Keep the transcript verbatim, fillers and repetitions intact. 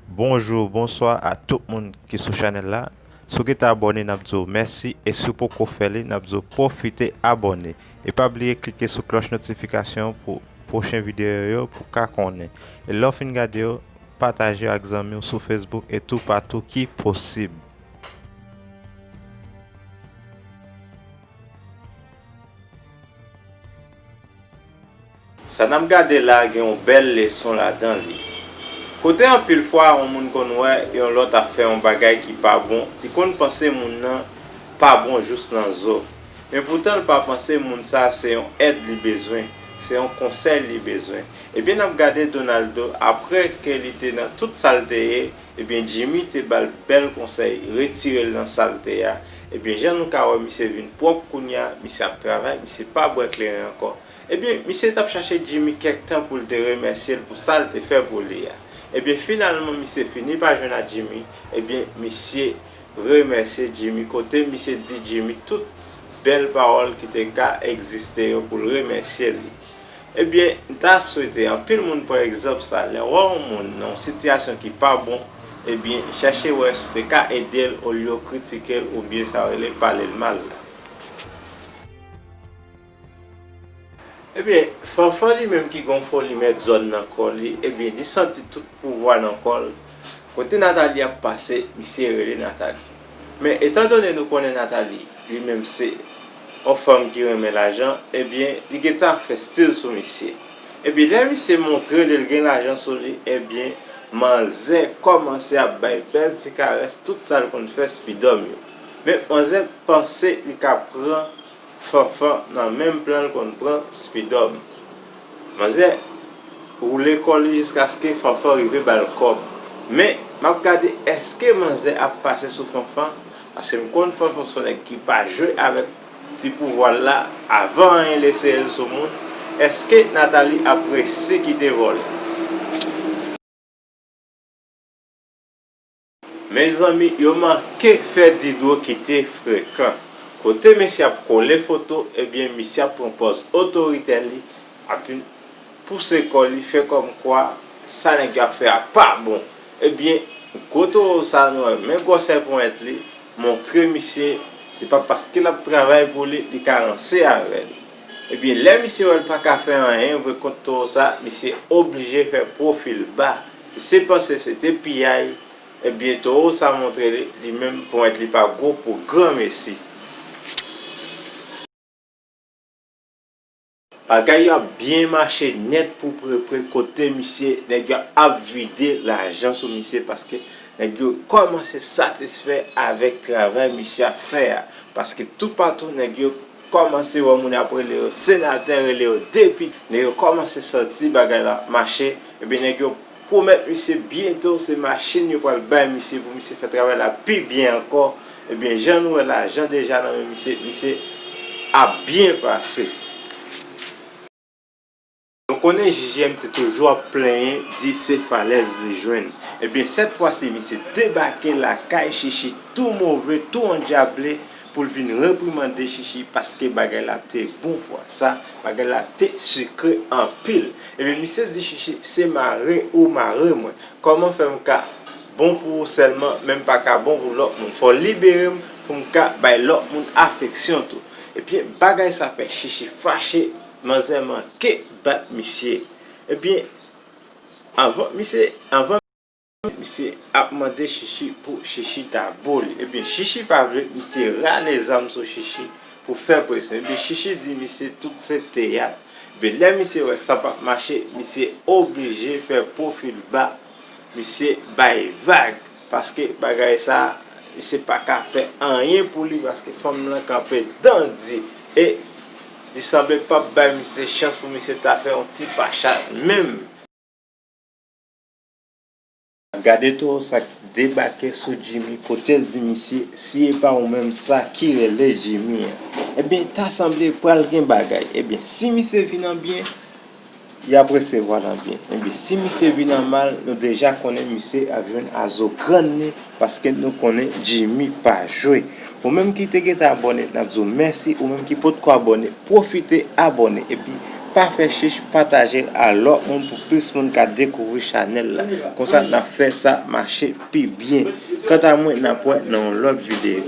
Bonjou, bonswa a tout moun ki sou chanèl la. Si w gentan abòne, n ap di w mèsi, e si w poko fè li, n ap di w pwofite abòne. E pa bliye klike sou klòch notifikasyon pou pwochen videyo yo pou w ka konnen. E lè w fin gade yo, pataje yo ak zanmi w sou Facebook e toupatou ki posib. Sa n ap gade la gen yon bèl leson ladan li. Kote anpil fwa yon moun konn wè yon lòt ap fè yon bagay ki pa bon, li konn panse moun nan pa bon jous nan zo. Men poutan l pa panse moun sa a se yon èd li bezwen, se yon konsèy li bezwen. Ebyen n ap gade Donaldo, apre ke li te nan tout sa l te ye, ebyen Jimmy te ba l bèl konsèy, retire l nan sa l te ye a. Ebyen jan nou ka wè misye vin pwòp kounye a, misye ap travay, misye pa bwè kleren ankò. Ebyen misye t ap chache Jimmy kèk tan pou l te remèsye l pou sa l te fè pou li a. Ebyen finalman misye fini pa jwenn ak Jimmy, ebyen misye remèsye Jimmy, kote misye di Jimmy tout bèl pawòl ki te ka egziste yo pou l remèsye li. Ebyen, m ta swete anpil moun pran egzanp sa, lè w wè yon moun nan yon sitiyasyon ki pa bon, ebyen, chèche wè si w te ka ede l olye w kritike l oubyen sa w rele pale l mal la. Ebyen, Fanfan li menm ki gon foli mèt zòn nan kò li, ebyen, li santi tout pouvwa nan kò l. Kote Nathalie ap pase, misye rele Nathalie. Men etandone nou konnen Nathalie, li menm se yon fanm ki renmen lajan, ebyen, li gentan ap fè stil sou misye. Ebyen, lè misye montre li l gen lajan sou li, ebyen, manzè kòmanse ap bay bèl ti karès tout sa l konn fè Spidòm yo. Men manzè panse li ka pran Fanfan nan menm plan l konn pran Spidòm. Manzè woule kò li jiskaske Fanfan rive ba l kòb. Men, m ap gade èske manzè ap pase sou Fanfan, paske m konn Fanfan se yon nèg ki pa jwe avèk ti pouvwa l la, avan anyen l eseye l sou moun, èske Nathalie ap resi kite vòlè? Mezanmi, yo manke fè Didro ki te frekan. Kote mesye ap kole foto, ebyen, misye ap pran pòz otoritè li, ap vin pouse kò li, fè kòmkwa sa nèg yo ap fè a pa bon. Ebyen, gwo towo sa nou wè, men gwosè ponyèt li, montre misye, se pa paske l ap travay pou li, li ka ranse avè l. Ebyen, lè misye wè l pa ka fè anyen vre kont towo sa, misye oblije fè pwofil ba. Misye panse se te piyay, ebyen, towo sa montre li, li menm ponyèt li pa gwo pou granmesi. Bagay yo ap byen mache nèt pou prepre kote misye, nèg yo ap vide lajan sou misye paske nèg yo kòmanse satisfè avèk travay misye ap fè a. Paske toupatou nèg yo kòmanse wè moun ap rele yo senatè, rele yo depite, nèg yo kòmanse santi bagay la ap mache, ebyen nèg yo pwomèt misye byento se machin yo pral bay misye pou misye fè travay la pi byen ankò. Ebyen, jan nou wè lajan deja nan men misye, misye ap byen pase. Nou konnen J J M te toujou ap plenyen, di se falèz li jwenn. Ebyen, sèt fwa si misye debake lakay Chichi tou move, tou andyaple, pou l vin reprimande Chichi paske bagay la te bon fwa sa, bagay la te sikre anpil. Ebyen, misye di Chichi, se mare ou mare mwen. Kòman fè m ka bon pou ou sèlman, men m pa ka bon pou lòt moun? Fò w libere m pou m ka bay lòt moun afeksyon tou. Ebyen, bagay sa fè Chichi fache, manzè manke bat misye. Ebyen, anvan misye, anvan misye ap mande Chichi pou Chichi ta bo li. Ebyen, Chichi pa vle, misye rale zam sou Chichi pou fè presyon. Ebyen, Chichi di misye tout se teyat. Ebyen, lè misye wè sa p ap mache, misye oblije fè pwofil ba, misye bay vag. Paske bagay sa, misye pa ka fè anyen pou li, paske fanm lan kanpe dan di. E li sanble p ap bay misye chans pou misye ta fè yon ti pa chat menm. Gade towo sa k debake sou Jimmy, kote l di misye, si e pa ou menm sa ki rele Jimmy an. Ebyen, ta sanble pral gen bagay. Ebyen, si misye vin an byen, y ap resevwa l an byen. Ebyen, si misye vin an mal, nou deja konnen misye ap jwenn a zo grann li, paske nou konnen Jimmy pa jwe. Ou menm ki te gentan abòne, n ap di w mèsi. Ou menm ki potko abòne, pwofite abòne. Epi, Pa fè chich, pataje l a lòt moun pou plis moun ka dekouvri chanèl la. Konsa n ap fè sa mache pi byen. Kanta mwen, n ap wè nan yon lòt videyo.